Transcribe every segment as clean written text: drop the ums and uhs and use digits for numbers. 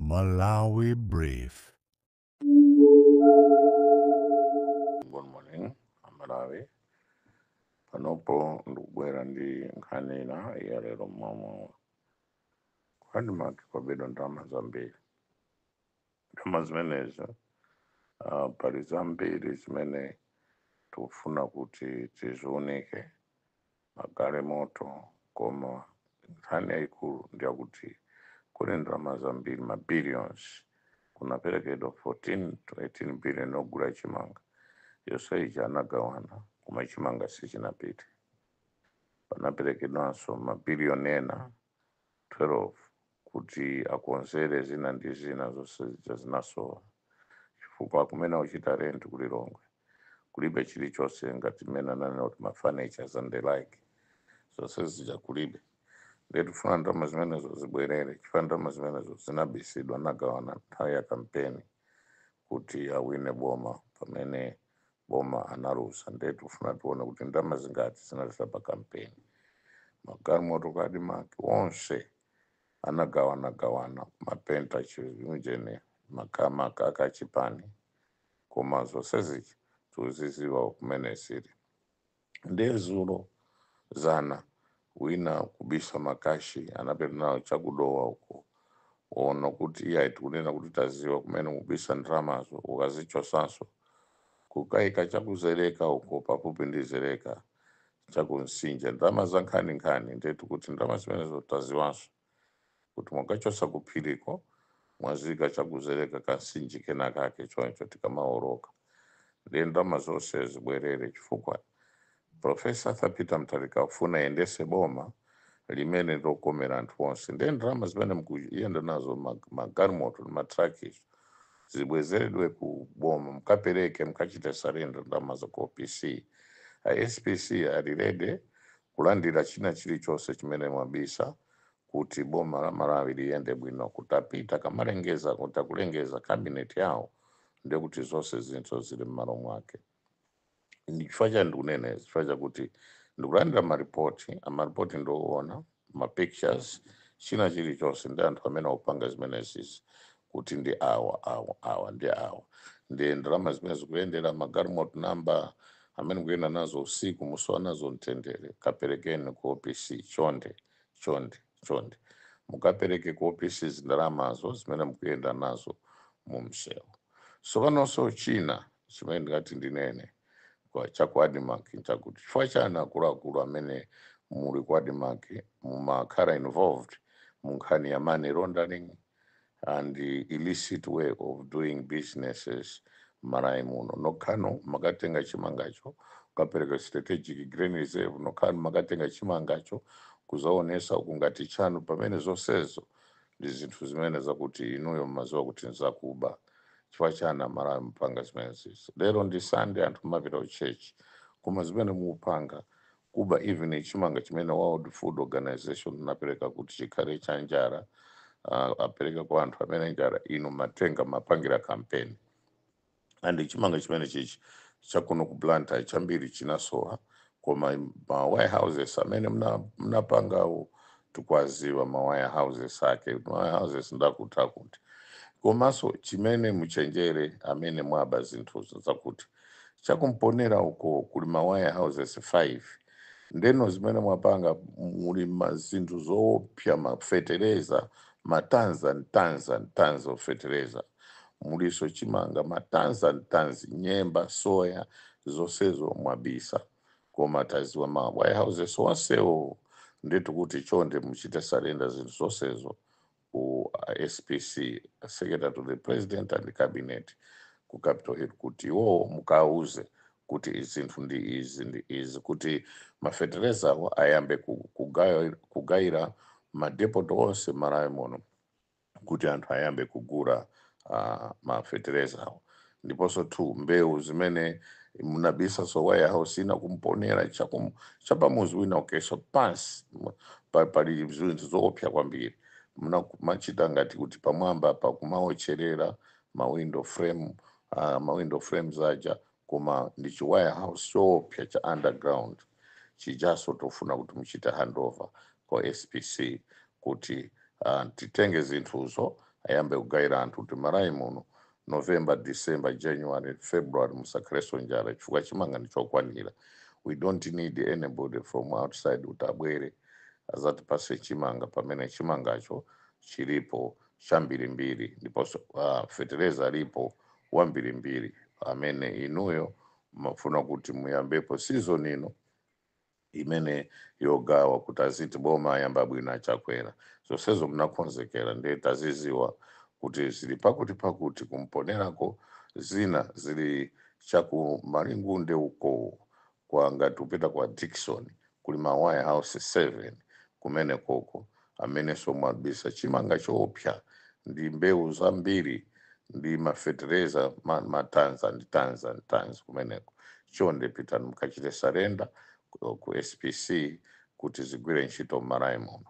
Malawi Brief. Good morning, Amalawi. Panopo ndikubwera ndi nkhani ina ya lero mmawa. Ku ADMARC kwabedwa ndalama zambiri. Ndalama zimenezi, pali zambiri zimene tikufuna kuti tiziunike, magalimoto, koma nkhani yayikulu ndiyakuti kuli ndalama zambiri, ma billions. Kunaperekedwa 14 to 18 billion ogula chimanga. Yonse ija anagawana, koma chimanga sichinapite. Panaperekedwanso mabiliyoni ena 12 kuti akonzere zina ndi zina, zonse zija zinasowa, chifukwa kumene akuchita rent ku Lilongwe kulibe chilichonse, ngati mmene ananena kuti ma furnitures and the like, zonse zija kulibe. Ndiye tifuna ndalama zimenezo zibwerere, chifukwa ndalama zimenezo zinabisidwa, anagawana nthawi ya kampeni kuti awine boma, pamene boma analuza. Ndiye tifuna tione kuti ndalama zingati zinalisa pa kampeni. Magalimoto ku ADMARC onse anagawanagawana, mapenta chimujene makamaka akachipani, koma zonse zija tuziziwa kumene zili. Ndiye zulo zana wina kubisa ma cash, anapita nawo chakudowa uko, ona kuti iye tikunena kuti taziwa kumene mubisa ndalamazo, ukazichosanso kukayika chakuzereka uko, pafupi ndi Zereka chakumsinja, ndalama za nkhaninkhani. Ndetu kuti ndalama zimenezo taziwanso kuti mwakachosa kuphiriko, mwazika chakuzereka kansinji kena kake choncho tikamaoroka. Ndiye ndalama zonse zibwerere, chifukwa Professor Arthur Peter Mutharika afuna ayendese boma limene lokomera anthu onse. Ndiye ndalama zimene mukuyenda nazo, magalimoto ndi matraki, zibwezeredwe ku boma, mukapereke, mukachite surrender ndalama za ku OPC. A SPC ali ready kulandira china chilichonse chimene mwabisa kuti boma la Malawi liyende bwino. Kuti apita kamalengeza, kuti akulengeza cabinet yawo, ndiye kuti zonse zinthu zili m'malo mwake. Ndi chifukwa chani ndikunena izi? Chifukwa chakuti ndikulandira maripoti, amaripoti ndioona ma pictures, china chilichonse, ndi anthu amene akupanga zimenezi kuti ndi awa, awa, awa ndi awa. Ndi ndalama zimene zikuyendera magalimoto namba amene mukuyenda nazo usiku, musowa nazo mtendere, kaperekeni ku OPC. Chonde, chonde, chonde, mukapereke ku OPC zindalamazo zimene mukuyenda nazo mu msewu. Sopanonso china chimene ndingati ndinene cha ku ADMARC nchakuti chifukwa chani akuluakulu amene muli ku ADMARC mumakhala involved mu nkhani ya money laundering and the illicit way of doing businesses m'Malawi muno? Nokhano makatenga chimangacho kukapereka Strategic Grain Reserve, nokhano makatenga chimangacho kuzaonesa uku ngati chanu, pamene zonsezo ndi zinthu zimene zakuti inuyo mmaziwa kuti nzakuba. Chifukwa chani Amalawi mupanga zimenezi? Lero ndi Sunday, anthu mumapita ku church, koma zimene mupanga kuba, even chimanga chimene World Food Organization inapereka kuti chikhale cha njala, apereka kwa anthu amene njala, inu matenga mapangira campaign. And chimanga chimene chichi chakuno ku Blantyre chambiri chinasowa, koma ma warehouses amene mnapangawo tikwaziwa ma warehouses ake, ma warehouses ndakuti akuti. Komanso chimene muchenjere amene mwaba zinthuzo, zakuti chakumponera uko kuli ma warehouses 5. Ndeno zimene mwapanga muli mazinthu zoopsa, mafetereza, ma tons and tons and tons of fertilizer, muliso chimanga, ma tons and tons, nyemba, soya, zonsezo mwabisa, koma taziwa ma warehouses onsewo. Nditu kuti chonde muchite surrender zinthu zonsezo ku SPC, Secretary to the President and Cabinet, ku Capitol Hill, kuti iwowo mukauze kuti zinthu ndi izi ndi izi, kuti mafeterezawo ayambe kugayira madepot onse Malawi muno, kuti anthu ayambe kugula mafeterezawo. Ndiponso two, mbewu zimene munabisa, so warehouse ina kumponera chapamuzi wina ukeso pansi pali zinthu zoopsa kwambiri. Machita ngati kuti pamwamba pa kumaotcherera ma window frame, ma window frames aja, koma ndi chi warehouse choopsa cha underground chijaso. Tofuna kuti muchite handover kwa SPC kuti titenge zinthuzo. Ayambe kugayira anthu kuti Malawi muno November, December, January, February musakhalenso njala, chifukwa chimanga ndichokwanira. We don't need anybody from outside kuti abwere azatipase chimanga pamene chimangacho chilipo chambirimbiri, ndiponso fetereza alipo wambirimbiri amene inuyo mafuna kuti muyambepo season ino imene yogawa, kuti aziti boma ayamba bwino achakwera. Zonsezo munakonzekera, ndiye taziziwa kuti zili pakuti pakuti kumponerako, zina zili chaku Malingunde uko, kwa ngati upita kwa Dickson kuli ma warehouse 7 kumene koko amenenso mwabisa chimanga choopsa ndi mbewu zambiri ndi mafetereza, ma tons and tons and tons kumeneko. Chonde pitani mukachite surrender ku SPC kuti zigwire ntchito m'Malawi muno.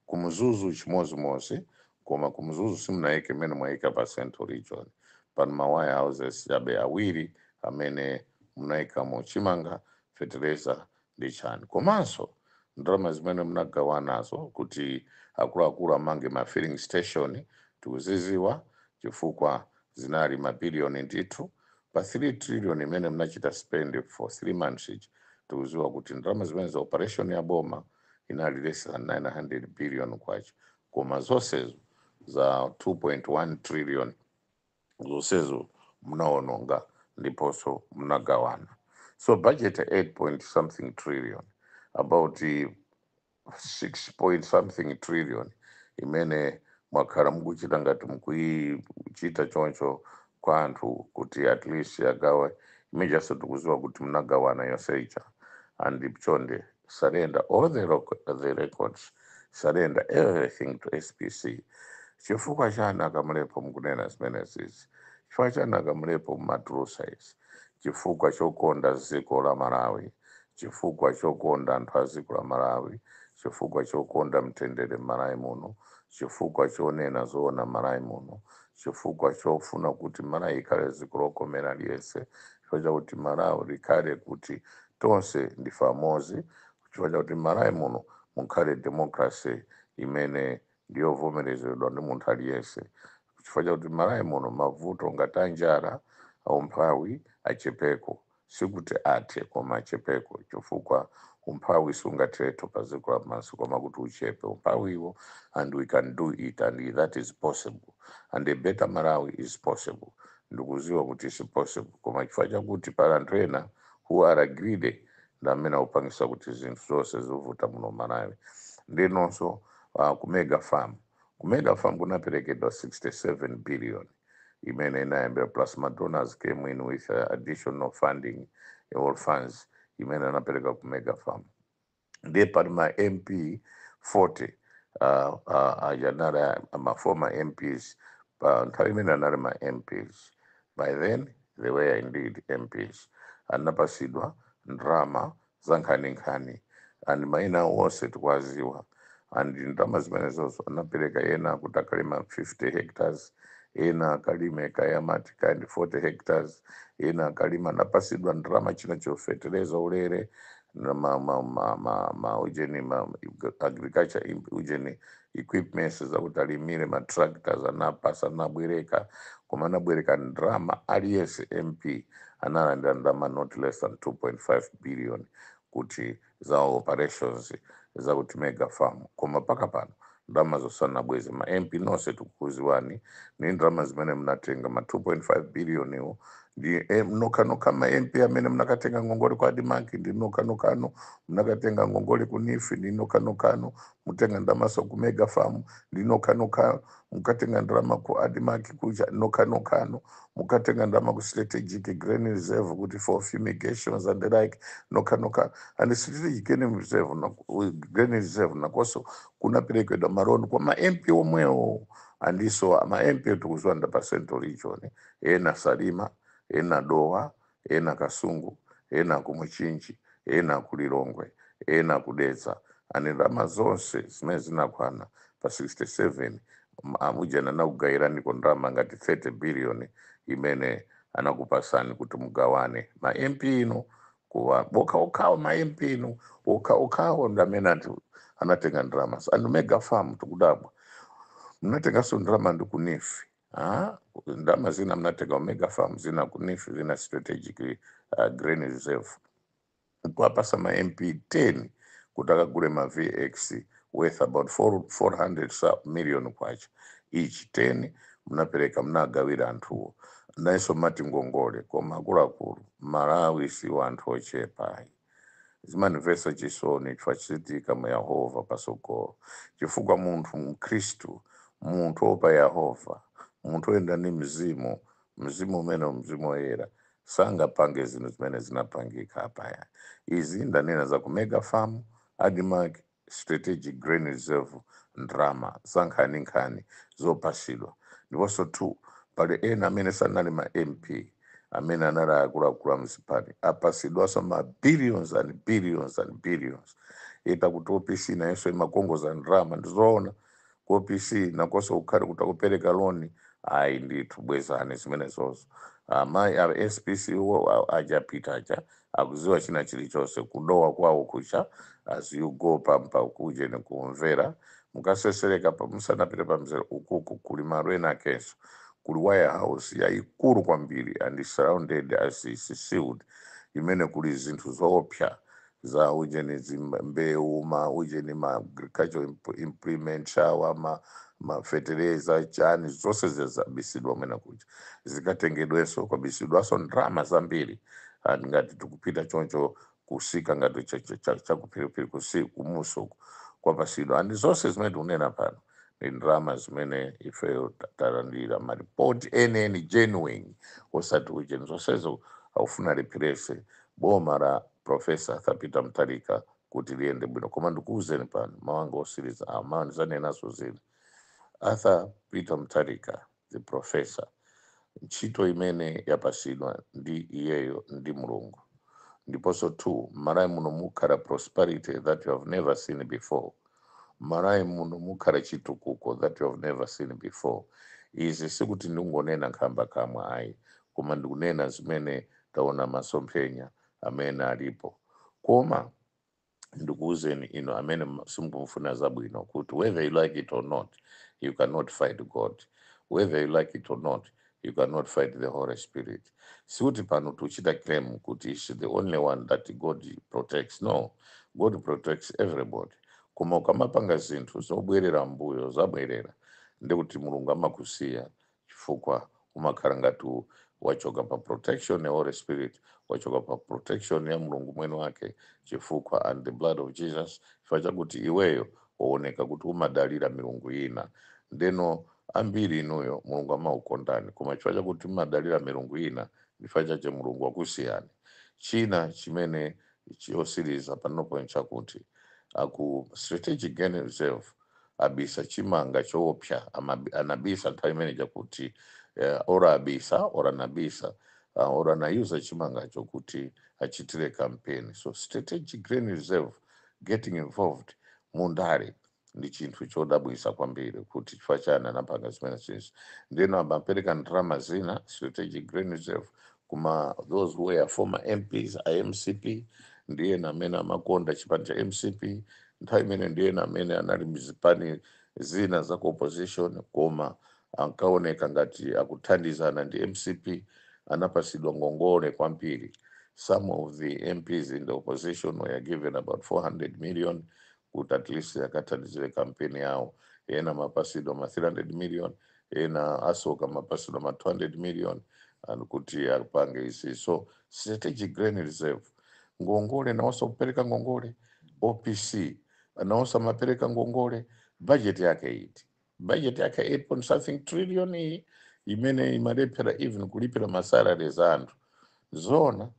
Kumzuzu chimozimozi, koma kumzuzu simunayike mmene mwayika pa Central Region. Pano ma warehouses chabe awiri amene munayikamo chimanga, fetereza ndi chani. Komanso ndalama zimene munagawanazo kuti akuluakulu amange ma filling station tikuziziwa, chifukwa zinali mabiliyoni ndithu. Pa 3 trillion imene munachita spend for 3 months iji, tikuziwa kuti ndalama zimene za operation ya boma inali less than 900 billion kwacha, koma zonsezo za 2.1 trillion zonsezo munaononga ndiponso munagawana. So budget 8 point something trillion, about 6 point something trillion imene mwakhala mukuchita ngati mukuichita choncho kwa anthu kuti at least agawe, imejaso tikuziwa kuti munagawana yonse ija. And chonde surrender all the records, surrender everything to SPC. Chifukwa chani akamulepo mukunena zimenezi? Chifukwa chani akamulepo mumatulusa izi? Chifukwa chokonda dziko la Malawi, chifukwa chokonda anthu a dziko la Malawi, chifukwa chokonda mtendere m'Malawi muno, chifukwa chonena zoona m'Malawi muno, chifukwa chofuna kuti Malawi ikhale dziko lokomera aliyense, chifukwa chakuti Malawi likhale kuti tonse ndife amodzi, chifukwa chakuti Malawi muno mukhale democracy imene ndiyovomerezedwa ndi munthu aliyense, chifukwa chakuti Malawi muno mavuto ngati anjala, aumphawi achepeko. Sikuti athe, koma achepeko, chifukwa umphawi sungathetho pa dziko lapansi, koma kuti uchepe umphawiwo. And we can do it, and that is possible, and a better Malawi is possible. Ndikuziwa kuti is possible, koma chifukwa chakuti pali anthu ena who are greedy ndi amene akupangisa kuti zinthu zonse zivuta muno Malawi. Ndinonso ku mega farm, ku mega farm kunaperekedwa 67 billion imene inayambira, plus ma donors came in with additional funding or funds imene anapereka ku mega farm. Ndiye pali ma MP 40 aja anali ma former MPs pa nthawi imene anali ma MPs. By then they were indeed MPs. Anapasidwa ndrama za nkhaninkhani and maina onse tikuwaziwa. And ndalama zimenezozo anapereka ena kuti akalima 50 hectares, ena akalime kayamati kind 40 hectares, ena akalima. Anapasidwa ndalama china chofetereza ulere na ma ujeni, ma agriculture ujeni equipments zakuti alimire, ma tractors anapasa, anabwereka. Koma anabwereka ndrama, aliyense MP analandira ndrama not less than 2.5 billion kuti za operations zakuti mega farm. Koma paka pano ndalama zosanabweze. Ma MP nonse tikukuziwani ni ndalama zimene mnatenga, ma 2.5 billion iwo ndi nokhanokha ma MP amene mnakatenga ngongole kwa ADMARC, ndi nokhanokano mnakatenga ngongole ku NEEF, ndi nokhanokano mutenga ndalamaso ku mega farm, ndi nokhanokano mukatenga ndalama ku ADMARC kuja, nokhanokano mukatenga ndalama ku Strategic Grain Reserve kuti for fumigations and the like, nokhanokano. And Strategic Grain Reserve grain reserve nakonso kunaperekedwa ma loan kwa ma MP omwewo. Andiso ma MP tikuziwanda pa Central Region, ena Salima, ena Dowa, ena Kasungu, ena kumuchinji, ena kulilongwe, ena kudetsa. Ani ndalama zonse zimene zinakwana pa 67 amujana anakugayirani ndalama ngati 30 billion imene anakupasani kuti mugawane ma MP ino kuwa okhaokhawo. Ma MP ino okhaokhawo ndi amene anthu anatenga ndalama. And mega farm tikudabwa. Mnatenganso ndalama ndi ku NEEF. Ah, ndalama zina mnatenga Omega Farm, zina ku NEEF, zina Strategic Grain Reserve, kuwapasa ma MP 10 kuti akagule ma VX worth about 400 million kwacha each 10. Mnapereka, mnagawira anthuwo, nayenso mati ngongole. Koma akuluakulu, Malawi si wanthu ochepa ayi. Zimandimvetsa chisoni chifukwa chichitika mu Yehova pasogolo, chifukwa munthu mkhristu, munthu opa Yehova, munthu oyenda ndi mzimu, mzimu umene mzimu woyera, sangapange zinthu zimene zinapangika apaya. Izi ndanena za ku Mega Farm, ADMARC, Strategic Grain Reserve, ndrama za nkhaninkhani zopasidwa. Ndiponso two, pali ena amene sanali ma MP, amene anali akuluakulu a mzipani, apasidwanso ma billions and billions and billions. Ita kuti OPC nayenso imakongoza ndrama. Ndizoona, ku OPC nakonso kukhale kuti akupereka loan. Ayi ndithu, bwezani zimenezozo. Amayi a SPC uwo ajapita aja akuziwa china chilichonse. Kudowa kwawo kucha, as you go pampa kuje nikumvera mukasesereka pa musanapite pamzere ukuku, kuli malo ena akenso kuli warehouse yayikulu kwambiri and is surrounded as is sealed, imene kuli zinthu zoopsa za ujeni, mbewu, ma ujeni, ma agricultural implements awa, ma fertilizer, chani, zonse zizabisidwa mwena kuja, zikatengedwenso kwabisidwanso ndrama zambiri. And ngati tikupita choncho kusika ngati chakuphiriphiri kumuso uku kwapasidwa. And zonse zimene tikunena pano ni ndrama zimene ifeyo talandira maripoti ene genuine, osati ujeni. Zonsezo aufuna lepherese boma la Professor Arthur Peter Mutharika kuti liyende bwino. Koma ndikuwuzeni pano mawanga osiriza amawa ndizanenaso zina. Arthur Peter Mutharika, the professor, ntchito imene yapasidwa ndi iyeyo ndi Mulungu. Ndiponso two, Malawi muno mukhala prosperity that you have never seen before. Malawi muno mukhala chitukuko that you have never seen before. Izi sikuti ndingonena nkhamba kamwa ayi, koma ndikunena zimene taona, masomphenya amene alipo. Koma ndikuwuzeni ino amene simukumfuna zabwino kuti whether you like it or not, you cannot fight God. Whether you like it or not, you cannot fight the Holy Spirit. Sikuti pano tuchita claim kuti is the only one that God protects. No, God protects everybody. Koma ukamapanga zinthu zobwerera mbuyo, zabwerera, ndikuti Mulungu amakusiya, chifukwa umakhala ngati wachoka pa protection ya Holy Spirit, wachoka pa protection ya Mulungu mwene wake, chifukwa and the blood of Jesus, chifukwa chakuti iweyo waoneka kuti umadalira milungu ina. Ndeno ambiri inuyo Mulungu amaukondani, koma chifukwa chakuti mumadalira milungu ina, chifukwa chache Mulungu wakusiyani. China chimene chosiriza panopo nchakuti aku Strategic Grain Reserve abisa chimanga choopsa. Anabisa nthawi imene chakuti ora abisa, ora anabisa, ora anayuza chimangacho kuti achitire campaign. So Strategic Grain Reserve getting involved mundale ndi chinthu chodabwisa kwambiri, kuti chifukwa chani anapanga zimene zinso. Ndeno amapereka ndalama zina Strategic Grain Reserve kuma those who were former MPs a MCP, ndiyena amene amakonda chipani cha MCP nthawi imene, ndiyena amene anali mzipani zina za ku opposition koma ankaoneka ngati akuthandizana ndi MCP, anapasidwa ngongole kwambiri. Some of the MPs in the opposition were given about 400 million kuti at least akathandizire campaign yawo. Ena mapasidwa ma 300 million, ena asoka mapasidwa ma 200 million and kuti apange izi. So Strategic Grain Reserve ngongole, nawonso kupereka ngongole. OPC nawonso amapereka ngongole. Budget yake iti? Budget yake 8 point something trillion iyi imene imalephera even kulipira masalaries a anthu. Zona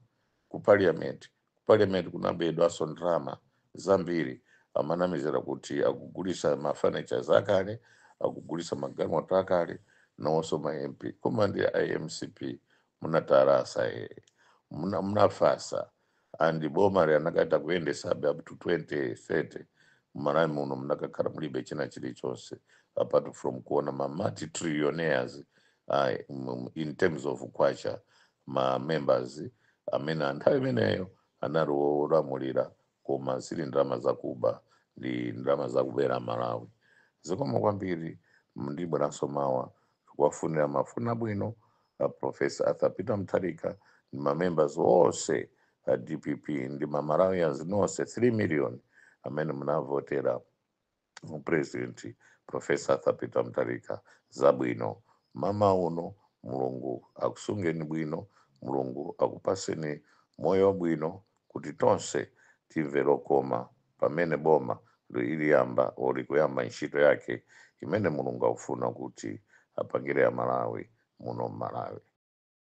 ku parliament, ku parliament kunabedwanso ndalama zambiri. Amanamizira kuti akugulisa ma furnitures akale, akugulisa magalimoto akale, nawonso ma MP. Koma ndi iMCP munatarasa e munafasa and boma anakaita kuyendesabe up to 2030. Mumalawi muno munakakhala mulibe china chilichonse apart from kuona ma multi trillionaires in terms of kwacha, ma members amene nthawi imeneyo anali olamulira, koma zili ndalama zakuba, ndi ndalama zakubera Malawi. Zikomo kwambiri. Ndibweranso mawa kuwafunira mafuna bwino a Professor Arthur Peter Mutharika ndi mamembers onse a DPP ndi maMalawians nonse 3 million amene munavotera President Professor Arthur Peter Mutharika. Zabwino mama uno, Mulungu akusungeni bwino, Mulungu akupaseni moyo wabwino kuti tonse timve lokoma pamene boma liliyamba oli kuyamba ntchito yake imene Mulungu akufuna kuti apangire ya Malawi muno Malawi.